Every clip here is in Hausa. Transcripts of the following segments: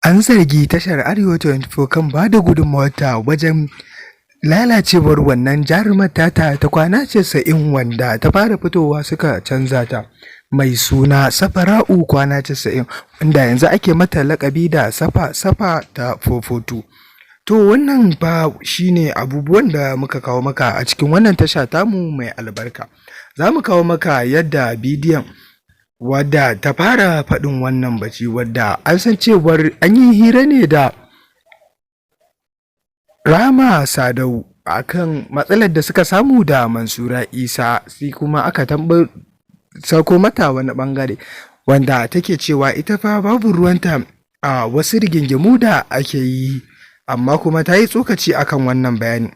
An zargi tashar Arewa 24 kan ba da gudunmawarta wajen lalacewar wannan jarumar tata ta Kwana 90, wanda ta fara fitowa suka canza ta, mai suna Safara'u Kwana 90, wanda yanzu ake mata laƙabi da Safa Safa ta 442. To, wannan fa shi ne abubuwan da muka kawo maka a cikin wannan tasha tamu mai albarka. Za mu kawo maka yadda bidiyon wadda ta fara faɗin wannan baci, wadda an san cewar an yi hira ne da Rahama Sadau a kan matsalar da suka samu da Mansura Isa, sai kuma aka sako mata wani ɓangare wanda take cewa ita fa babu ruwanta a wasu rigingimu da ake yi, amma kuma ta yi tsokaci akan wannan bayani.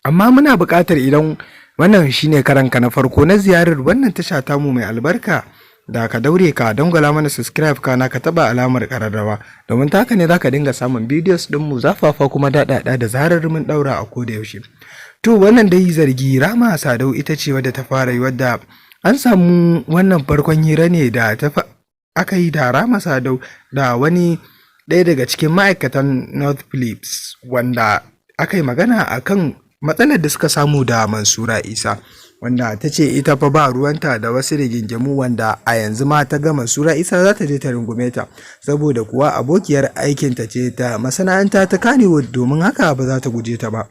Amma muna buƙatar, idan wannan shine karanka na farko na ziyarar wannan tasha tamu mai albarka, da ka daure ka dangwala mana subscribe, kana ka taba alamar kararrawa, domin ta haka ne zaka dinga samun videos din mu zafafa kuma daɗaɗa da zarar mun ɗaura a koda yaushe. To, wannan dai zargi, Rahama Sadau ita ce wadda ta fara yi, wadda an samu wannan farkon hira ne da ta aka yi da Rahama Sadau da wani ɗaya daga cikin ma'aikatan North Philips, wanda aka yi magana akan matsalar da suka samu da Mansura Isa, wanda ta ce ita fa ba ruwanta da wasu rigingimu, wanda a yanzu ma ta ga Mansura Isa za ta je ta rungume ta, saboda kuwa abokiyar aikinta ce ta masana'anta ta Kannywood, domin haka ba za ta guje ta ba.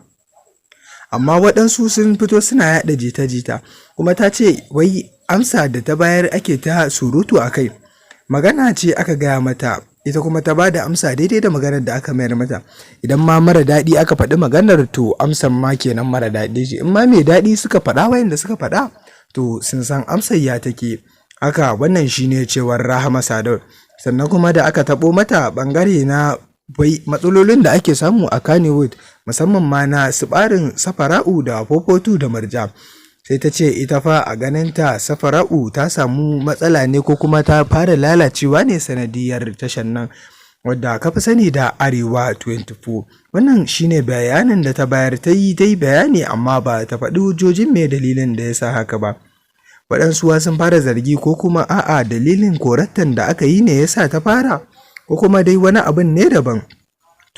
Amma waɗansu sun fito suna yaɗa jita-jita, kuma ta ce wai amsa da ta bayar ake ta surutu a kai. Magana ce aka gaya mata, ita kuma ta bada amsa daidai da maganar da aka mayar mata. Idan ma mara daɗi aka faɗi maganar, to amsar ma kenan mara daɗi ce. In ma mai daɗi suka faɗa, wayanda suka faɗa, to sun san amsar ya take. Haka wannan shine cewar Rahama Sadau. Sannan kuma da aka taɓo mata ɓangare na wai matsalolin da ake samu a Kannywood, musamman ma na siɓarin Safara'u da Fofotu da Murja, sai ta ce ita fa a ganinta Safara'u ta samu matsala ne, ko kuma ta fara lalacewa ne sanadiyar tashar nan wadda ka fi sani da Arewa 24. Wannan shine bayanin da ta bayar. Ta yi dai bayani, amma ba ta faɗi hujjojin me dalilin da ya sa haka ba. Waɗansu sun fara zargi, ko kuma a'a, dalilin korattan da aka yi ne ya sa ta fara, ko kuma dai wani abin ne daban.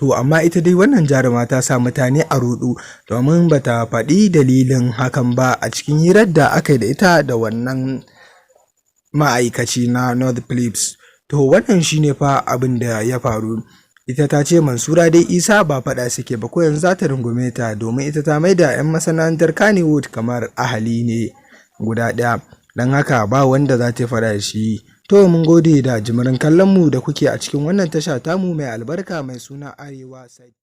To, amma ita dai wannan jaruma ta sa mutane a ruɗu, domin ba ta faɗi dalilin hakan ba a cikin hirar da aka yi da ita da wannan ma'aikaci na North Philips. To, wannan shine fa abin da ya faru. Ita ta ce Mansura dai Isa ba faɗa suke ba, ko yanzu za ta rungume ta, domin ita ta maida 'yan masana'antar Kannywood kamar ahali ne guda ɗaya, don haka ba wanda za ta faɗa da shi. To, mun gode da jimirin kallon mu da kuke a cikin wannan tasha tamu mai albarka mai suna Arewa Side.